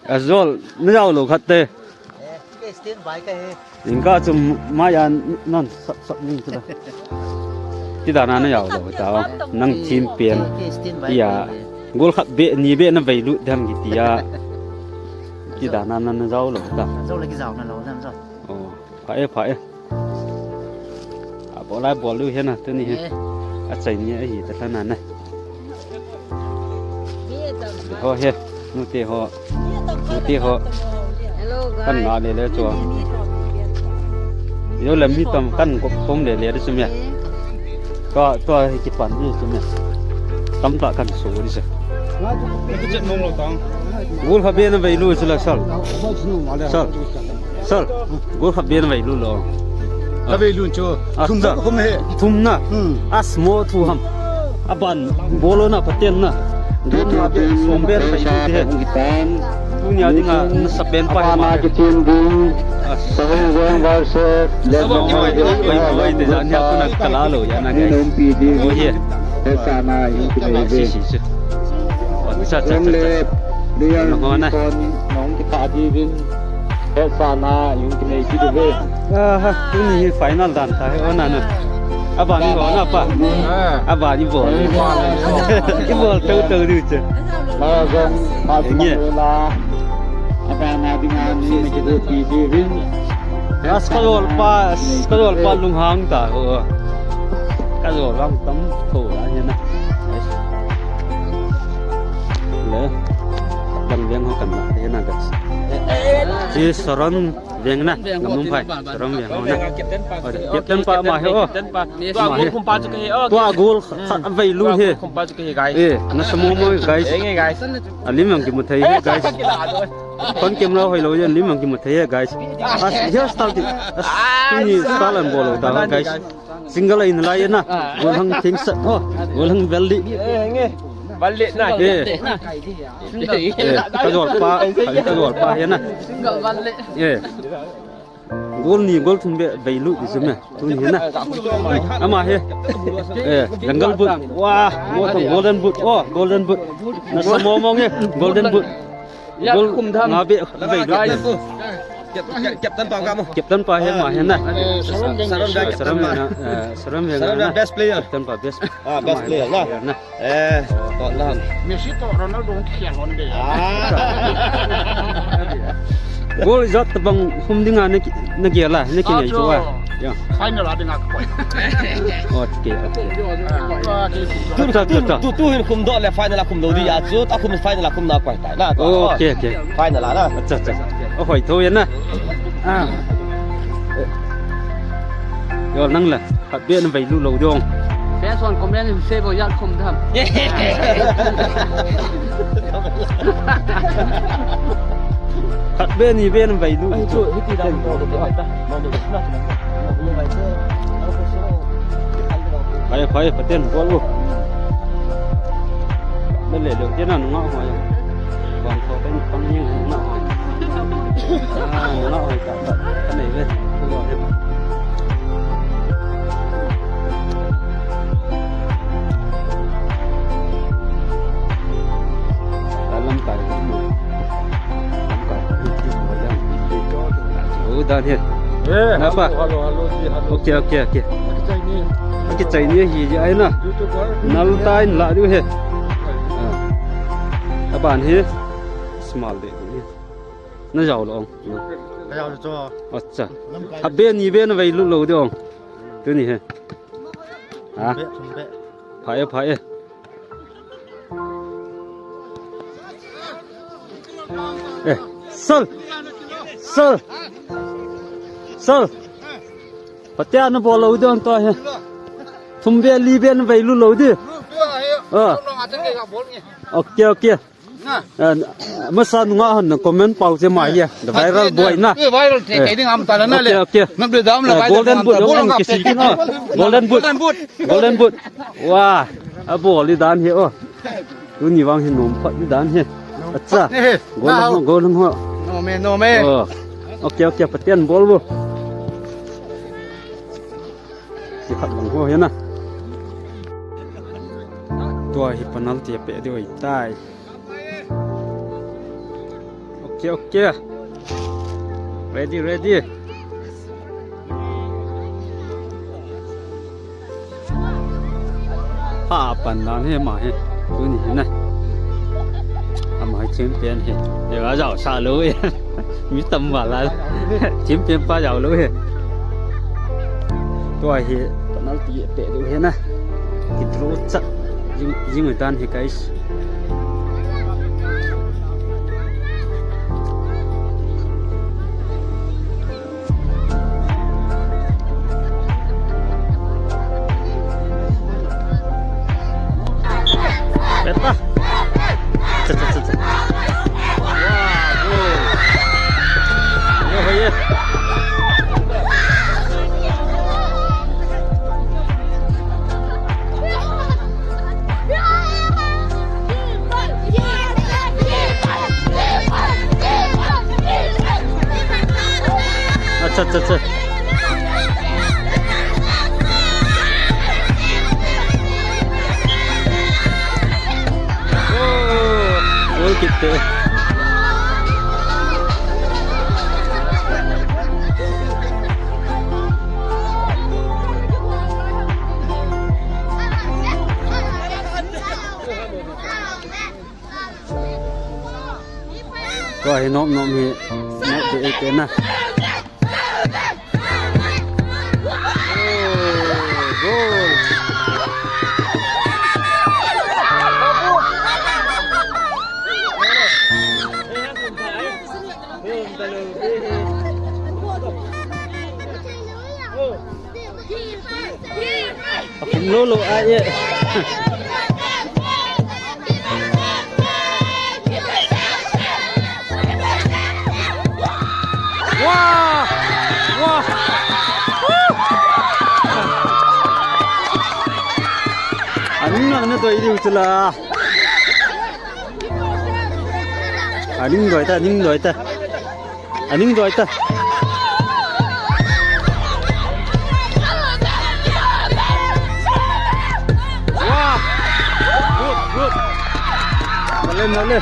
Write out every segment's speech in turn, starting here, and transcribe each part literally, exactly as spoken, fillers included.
Ajol, najao lou khat te. Inka chu maiya nan sap sap ning chu la. Ti dan a najao lou ta. Nang team pen. Iya. Goal khat beh, ni beh na vei lut dem kiti a. Ti dan a najao lou ta. Jao le kijao na lou dem jao. Oh. Pha e, pha e. Abol a bol u hi na, tuni hi. Achai ni ahi ta thana na. Ho he, nute ho. Nute ho. Hello, guys. Kan na le le chu. Yo le mi tam kan ko pom le le chu me. Ka, to hi kipan ni chu me. Tam ta kan so ni se. Goal khat beh na vei lut chu la sal. Sal. Sal, goal khat beh na vei lut lou. Ka vei lut chu. Ah, thum na. Thum he. Thum na. Hmm. Asmo thu ham. Aban bol lou na, Pathen na. Goal na beh, som beh na vei lut he. Tunia dinga nasa pen pa he ma. Aban a kitin ding. Ah. Sahung Veng versus Letmong Veng. Oi, oi, te jan ya kuna kala lou ya na, guys. Oi, he. Hetsa na, yung kinai ve. Si, si, si. Acha, acha, acha, acha. Nong hon a. Nong kita di vin. Hetsa na, yung kinai di ve. Aha, tuni hi final dan ta he, ona na. Aba ni hon a pa. Aba ni bol. Ki bol tau tau di che. Aba na di nga ni na ki di vin. As ka jol pa, as ka jol pa lunghang ta ho. Ka jol lang tam tho la ni na. Le. Kan veng ho kan na, ni na, guys. Hi Saron veng na, Gamnungphai. Saron veng ho na. Captain pa ma he o. Tua goal khat vei lut he. Eh, nasa mo mo, guys. Alim ang kimu thei he, guys. Phone camera hoi lou, alim ang kimu thei he, guys. As, hairstyle ti. As, tuni style an bol lou ta, guys. Single a in lai na. Goal hang thing sa. Oh, goal hang belly. Eh, nge. Belly na. Eh. Eh, ka jol pa, ka jol pa he na. Eh. Goal ni, goal thum beh vei lut di chu me. Tuni hi na. Ama he. Eh, Jungle Boot. Wah, mo tong Golden Boot. Oh, Golden Boot. Nasa mo mo nge. Golden Boot. Goal nga beh vei lut. Captain pa ka mo. Captain pa he ma he na. Saron Veng, Saron Veng na, eh, Saron Veng na. Best player. Captain pa best. Ah, best player na. Eh, to na. Messi to Ronaldo hung kikhel hon de. Ah. Goal ijat tabang hum dinga na ki, na gel a, na kingai chu a. Ya. Final a dinga ka koi. Okay, okay. Ah, tu, tu, tu, tu hin khum doh le final a khum lou di a chu, ta khum final a khum na koi ta na. Okay, okay. Final a na. Acha, acha. O hoi tho ya na. Ah. Yo nang la. Khat beh na vei lut lou dong. First one comment in favor ya khum dam. Khat beh ni beh na vei lut. Ai chu hiti dam to to ta. Phai, phai, Pathen bol u. Na le le te na nunga ho ya. Bang ko ten pang ni nunga ho. Ah, nunga ho. Ka nei ve. Ka go ve. Ka lam kai. Lam kai. Oh, dan he. Eh, na pa. Hello, hello, hello, ji, hello. Okay, okay, okay. Aki chai ni. Aki chai ni hi ji ai na. YouTuber. Nal ta in la diu he. Ah. Aban he. Small de. Na jao lou ong. Ka jao lou chu. Acha. Khat beh ni beh na vei lut lou ding ong. Tuni he. Ha? Thum beh, thum beh. Pha e, pha e. Eh, sal. Sal. Sal. Patia na bol lou ding to he. Thum beh li beh na vei lut lou ding. Ah. Okay, okay. Na. Eh, masa nunga hon comment pau che mai ya. The viral boy na. Eh, viral the, eh, kai ding am ta na le. Okay, okay. Nam de dam la. Eh, viral Golden Boot, bol Golden nga Boot, pe. Golden Boot. Golden Boot. Golden Boot. Wah, abol li dan he o. Tuni vang he nom phat li dan he. Acha. Golden ho, Golden ho. No me, no me. Oh. Okay, okay, Pathen bol bo. Ki khat lang ho he na. Tua hi penalty pe diu tai. Okay, okay. Ready, ready. Ha, pan dan hi ama hi. Tuni hi na. Ama hi champion hi. Ye ga jao sa lou e. Mi tam val a. Champion pa jao lou e. Tua hi penalty pe lou hi na. Ki draw chat. Jing, jing dan hi, guys. Beta. Cha, cha, cha, cha. Wow, goal. Yo, ho, ye. Acha, acha, acha. Oh, goal kick te. Tua hi nom nom hi, nom te te na. Oh, goal. Akhum lou lou a e. Wah! Wah! Aning lang na doi diu chu la. Aning doi ta, aning doi ta. Aning doi ta. Wah! Good, good. Nale, nale.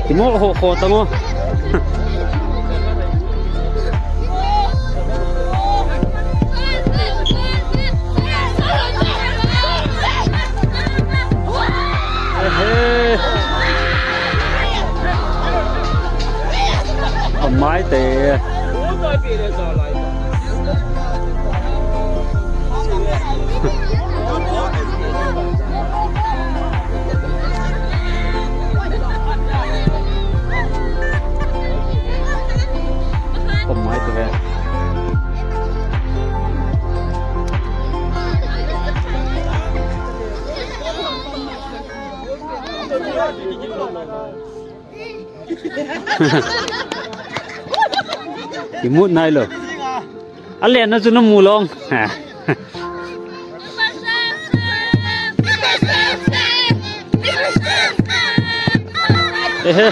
Kimo ho ho tamo. Ehe. Amai te. Amai te ve. Imut nai lo. Ale na chu na mu long. Ehe.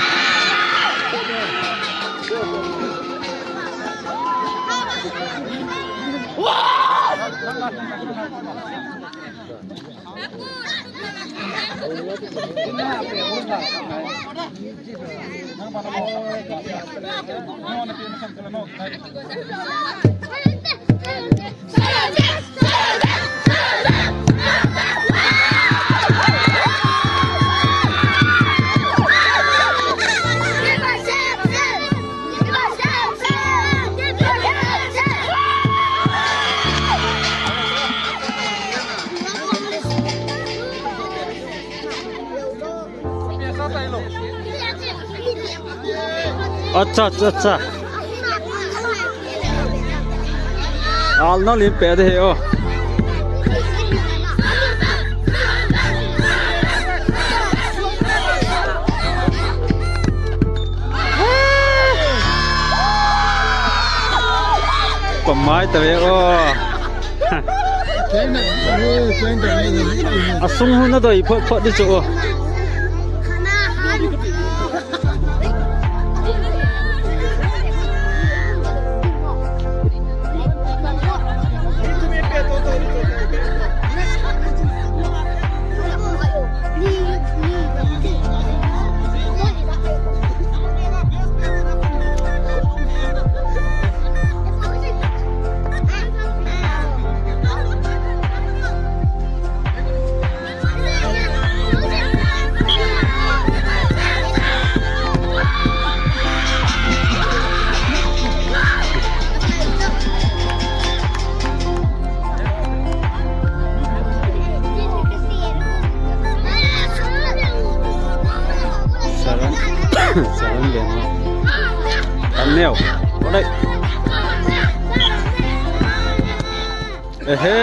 Acha, acha, acha. Alna lim pe de he o. Pamai ta ve o. Asung hu na doi phot phot di chu o. Saran, saran le. Tan neo. Alright. Ehe,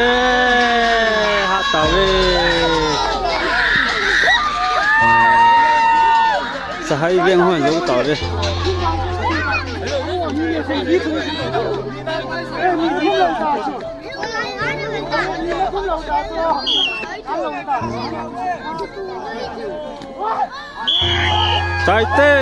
hat tave. Sahai veng hon jou tave. Taite.